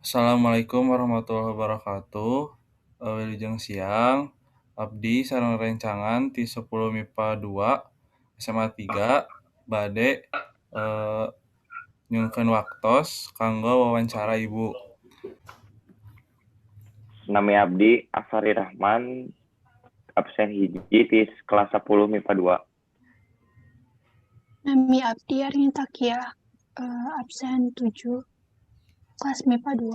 Assalamualaikum warahmatullahi wabarakatuh. Wilujeng siang. Abdi sareng rencangan ti 10 MIPA 2 SMA 3 bade nyungkeun waktos kanggo wawancara Ibu. Nami abdi Afari Rahman, absen 1 ti kelas 10 MIPA 2. Nami abdi Arini Takia, absen 7, kelas MIPA 2.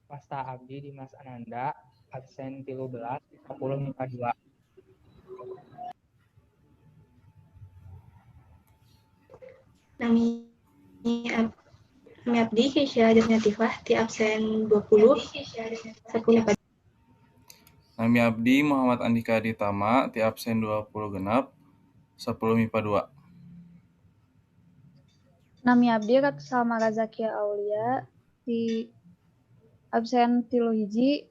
Wasta abdi Dimas Ananda, absen 13, 10 MIPA 2. Nami abdi Keisha Jasnatifah ti absen 20, 10 MIPA 2. Nami abdi Muhammad Andika Aditama ti absen 20 genep, 10 MIPA 2. Nami abdi Ratu Salma Razakia Aulia ti absen 31 ti.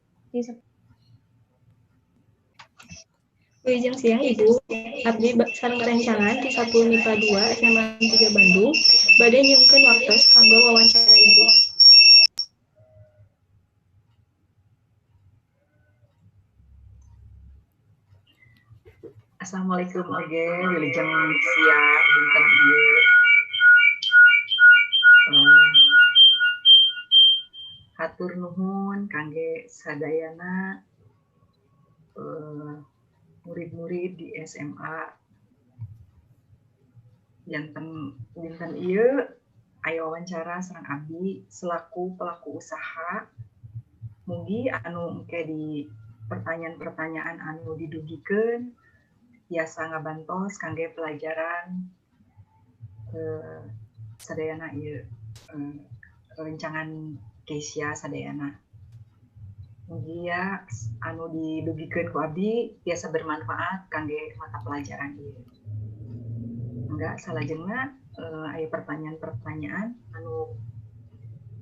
Wilujeng siang Ibu, abdi sareng rencangan ti 10 MIPA 2 SMA 3 Bandung, bade nyungkeun waktos kanggo wawancara Ibu. Assalamualaikum oge, wilujeng siang dinten ieu. Hatur nuhun kangge sadayana murid-murid di SMA. Janten dinten ieu aya wawancara sareng abdi selaku pelaku usaha. Mugi anu engke di pertanyaan-pertanyaan anu didugikeun tiasa ngabantos kangge pelajaran sadayana ieu rencangan Keisha sadayana. Mugi ya anu didugikeun ku abdi tiasa bermanfaat kangge mata pelajaran ieu. Enggak salajengna aya pertanyaan-pertanyaan anu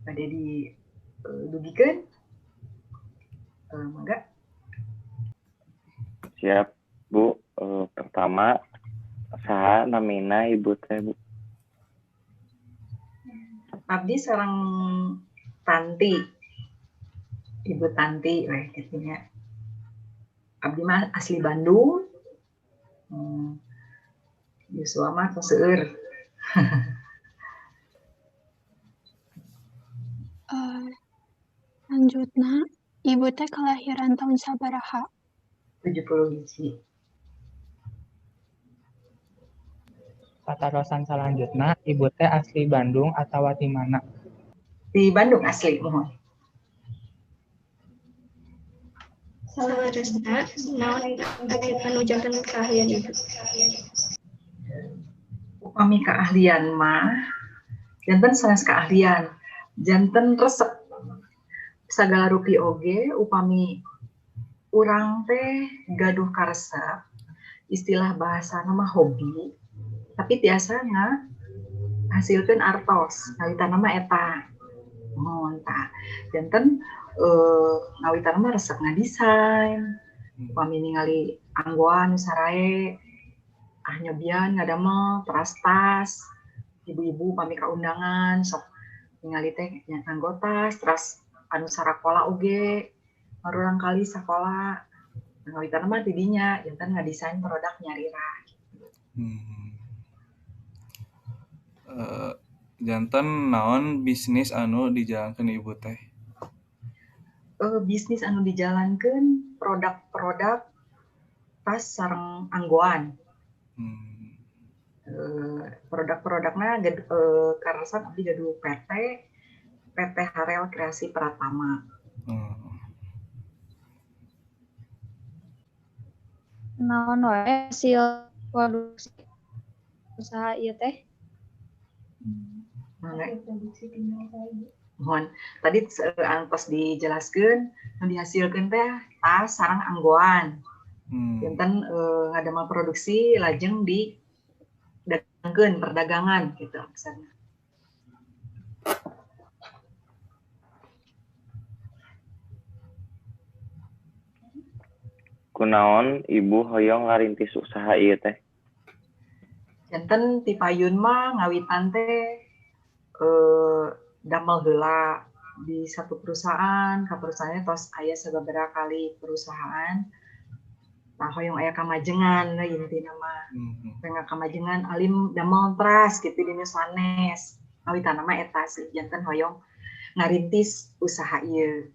bade didugikeun. Mangga. Siap, Bu. Pertama, saha namina Ibu teh, Bu? Abdi sareng Tanti. Ibu Tanti weh kitu nya. Abdi mah asli Bandung. Yuswa mah tos seueur. Lanjutna, Ibu teh kelahiran tahun sabaraha? 71. Patarosan salanjutna, Ibu teh asli Bandung atawa ti mana? Di Bandung asli, mohon. Saleresna, naon anu janten keahlian Ibu? Upami keahlian mah janten sanes keahlian, janten resep sagala rupi oge upami urang teh gaduh karesep, istilah bahasana mah hobi, tapi tiasa ngahasilkeun artos, ngawitan mah eta. Mohon tah. Janten ngawitan mah resep ngadesain, upami ningali anggoan nu sarae, ah nyobian ngadamel teras tas, ibu-ibu upami ka undangan sok ningali teh nya nganggo tas, teras anu sarakola oge marulang kali sakola. Ngawitan mah ti dinya janten ngadesain produk nyarira. Janten naon bisnis anu dijalankeun Ibu teh? Bisnis anu dijalankeun produk-produk tas sareng anggoan. Produk-produkna karasan abdi gaduh PT Harel Kreasi Pratama. Naon wae hasil produksi usaha ieu teh? Mohon tadi pas dijelaskeun nu dihasilkeun teh tas sareng anggoan. Janten ngadamel produksi lajeng di dagangkeun perdagangan gitu maksudna. Kunaon Ibu hoyong ngarintis usaha ieu teh? Janten ti payun mah ngawitan teh Damel heula di satu perusahaan, ka perusahaannya tos aya sababaraha kali perusahaan. Tah hoyong aya kamajengan we intina mah. Hoyong kamajengan alim damel teras gitu di nu sanes. Ngawitan mah eta sih janten hoyong ngarintis usaha ieu.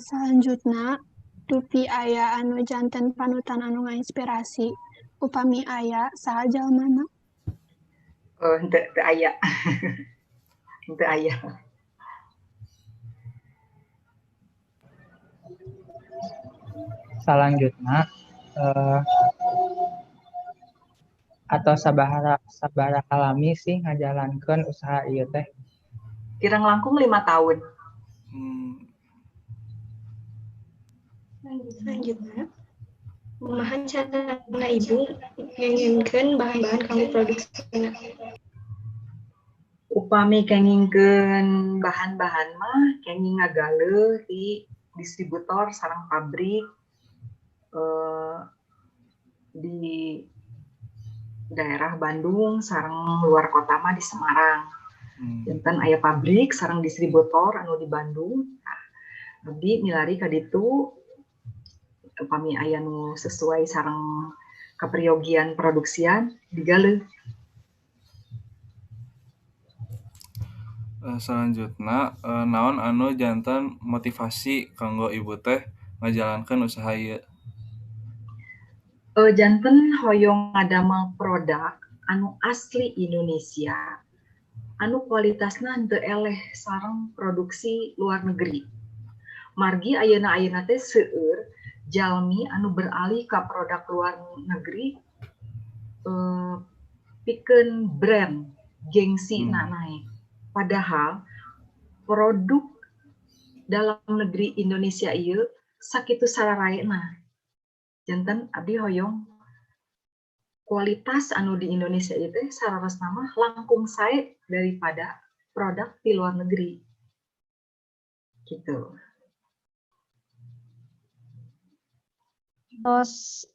Selanjutna dupi aya anu janten panutan anu ngainspirasi. Upami aya saha jalmana? Henteu teu aya. Henteu aya. Salanjutna atau sabaraha lami sih ngajalankeun usaha ieu teh? Kirang langkung 5 tahun. Selanjutnya, kumaha carana ibu ngengingkeun bahan-bahan kanggo produksina? Upami kengingkeun bahan-bahan mah kenging ngagaleuh di distributor sareng pabrik di daerah Bandung sareng luar kota mah di Semarang. Janten aya pabrik sareng distributor anu di Bandung. Nah, abdi milari ka ditu upami aya nu sesuai sareng kaperyogian produksian digaleuh. Selanjutna naon anu janten motivasi kanggo ibu teh ngajalankeun usaha ieu? Janten hoyong ngadamel produk anu asli Indonesia anu kualitasna henteu eleh sareng produksi luar negeri. Margi ayeuna-ayeuna teh seueur jalmi anu beralih ka produk luar negeri pikeun brand gengsi na naik. Padahal produk dalam negeri Indonesia ieu sakitu sararaena. Janten abdi hoyong kualitas anu di Indonesia ieu teh sararesna mah langkung sae daripada produk di luar negeri. Gitu. Tos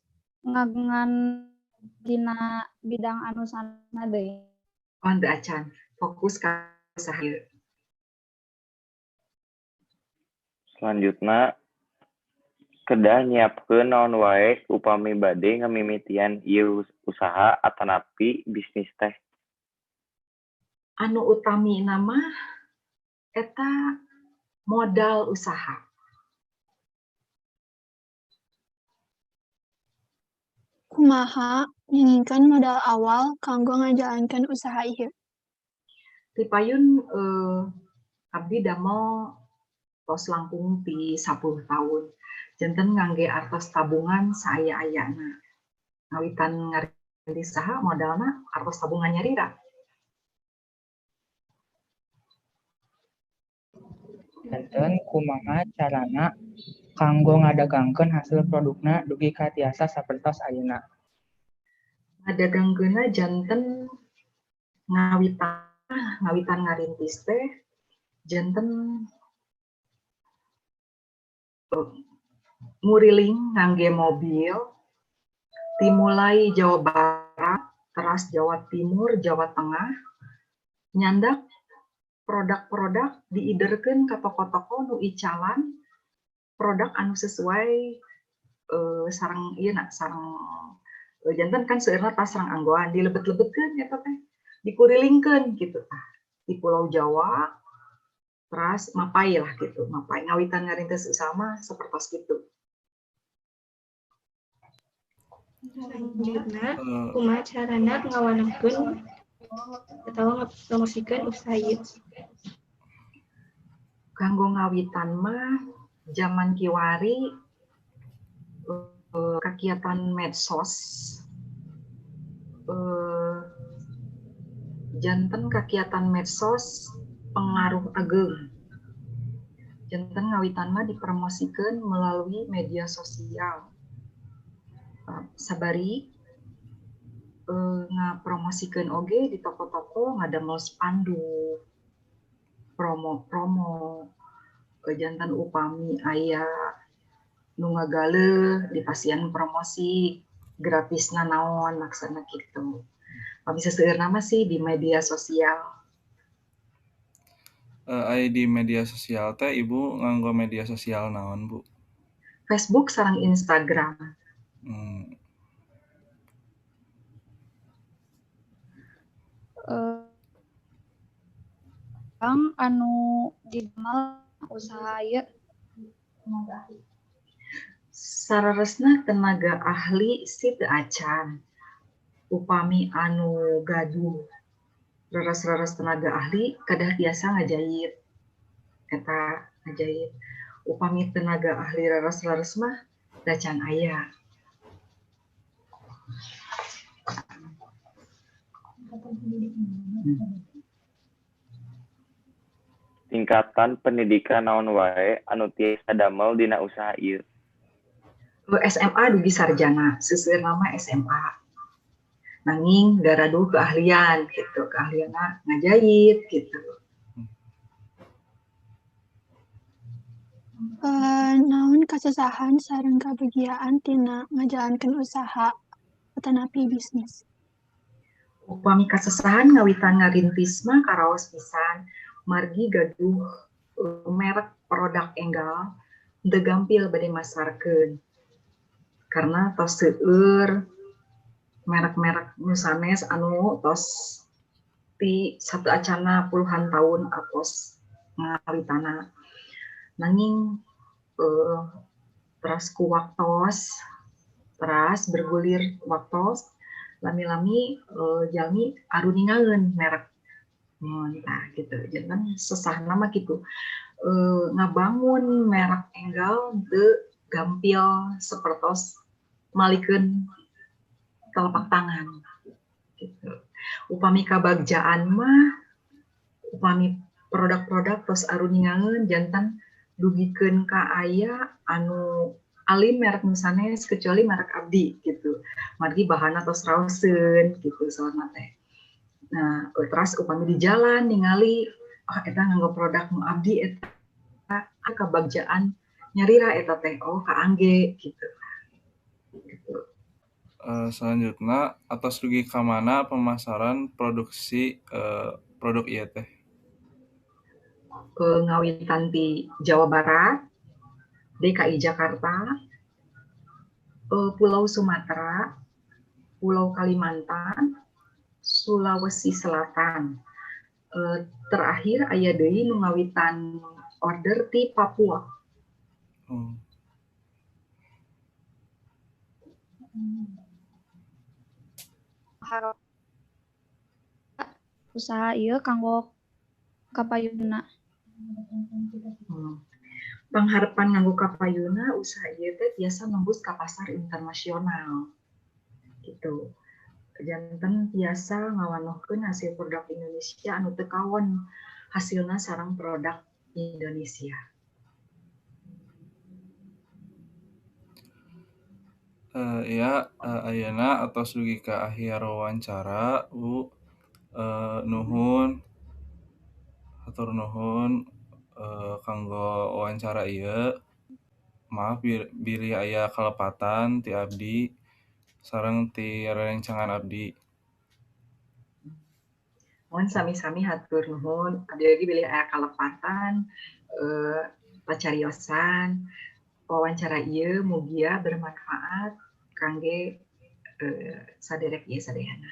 ngagungan dina bidang anu sana deui. Oh, henteu acan. Fokus ka usaha ieu. Selanjutna kedah nyiapkeun naon wae upami bade ngamimitian ieu usaha atanapi bisnis teh? Anu utamina mah eta modal usaha. Kumaha nyengingkeun modal awal kanggo ngajalankeun usaha ieu? Tipayun abdi damel tos langkung ti 10 tahun. Janten ngangge artos tabungan saaya-ayana. Ngawitan ngarintis usaha modalna artos tabungan nyarira. Janten kumaha carana kanggo ngadagangkeun hasil produkna dugi ka tiasa sapertos ayeuna? Ngadagangkeunna janten ngawitan ngarintis teh janten nguriling ngangge mobil timulai Jawa Barat teras Jawa Timur, Jawa Tengah nyandak produk-produk diiderkeun ka toko-toko nu icalan produk anu sesuai sareng ieu na sareng janten kan seueurna tas sareng anggoan dilebet-lebetkeun eta teh dikurilingkeun gitu tah di Pulau Jawa teras mapai lah gitu mapai ngawitan ngarintis usaha mah sapertos kitu. Selanjutna kumaha carana ngawanangkeun atawa ngapromosikeun usaha ieu? Kanggo ngawitan mah zaman kiwari kagiatan medsos janten kagiatan medsos pengaruh ageng. Janten ngawitan mah dipromosikeun melalui media sosial. Sabari ngapromosikeun oge di toko-toko ngadamel spanduk, promo-promo, janten upami aya nu ngagaleuh di pasian promosi gratisna naon maksudna kitu. Pami seseueurna mah sih di media sosial. Ai di media sosial teh Ibu nganggo media sosial naon, Bu? Facebook sareng Instagram. Kang anu didamel usaha ieu? Saleresna tenaga ahli sih teu acan. Upami anu gaduh leres-leres tenaga ahli kedah tiasa ngajahit. Eta ngajahit. Upami tenaga ahli leres-leres mah da can aya. Tingkatan pendidikan naon wae anu tiasa damel dina usaha ieu? SMA dugi sarjana, seseueurna mah SMA. Nanging garaduh keahlian gitu, keahlianna ngajahit gitu. Naon kasusahan sareng kabahagiaan tina ngajalankeun usaha atanapi bisnis? Upami kasusahan ngawitan ngarintis mah karaos pisan, margi gaduh merek produk enggal teu gampil bade masarkeun. Karena tos seueur merek-merek nu sanes anu tos ti satu acana puluhan tahun atos ngawitana. Nanging teras ku waktos, teras bergulir waktos, lami-lami jalmi aruningaeun merek. Nah, gitu. Janten sesahna mah kitu. Ngabangun merek enggal teu gampil sapertos malikeun telapak tangan gitu. Upami kabagjaan mah upami produk-produk tos aruningaeun janten dugikeun ka aya anu alim merek nu sanes kecuali merek abdi gitu. Margi bahanna tos raoseun gitu saurna teh. Nah, teras upami di jalan ningali oh eta nganggo produk nu abdi eta kabagjaan nyarira eta teh oh kaangge gitu. Gitu. Selanjutnya atas dugi ka mana pemasaran produksi produk ieu teh? Ngawitan ti Jawa Barat, DKI Jakarta, Pulau Sumatera, Pulau Kalimantan, Sulawesi Selatan. Terakhir aya deui nu ngawitan order ti Papua. Usaha ieu kanggo kapayuna. Pangharepan nganggo kapayuna usaha ieu teh tiasa nembus ka pasar internasional. Gitu. Janten tiasa ngawanohkeun hasil produk Indonesia anu teu kawon hasilna sareng produk Indonesia. Ya, ayeuna atos dugi ka akhir wawancara, Bu. Nuhun, hatur nuhun kanggo wawancara ieu. Maaf bilih aya kalepatan ti abdi sareng ti rerencangan abdi. Mohon sami-sami hatur nuhun. Abdi lagi bilih aya kalepatan, pacariosan. Wawancara ieu mugia bermanfaat kangge saderek ieu sadayana.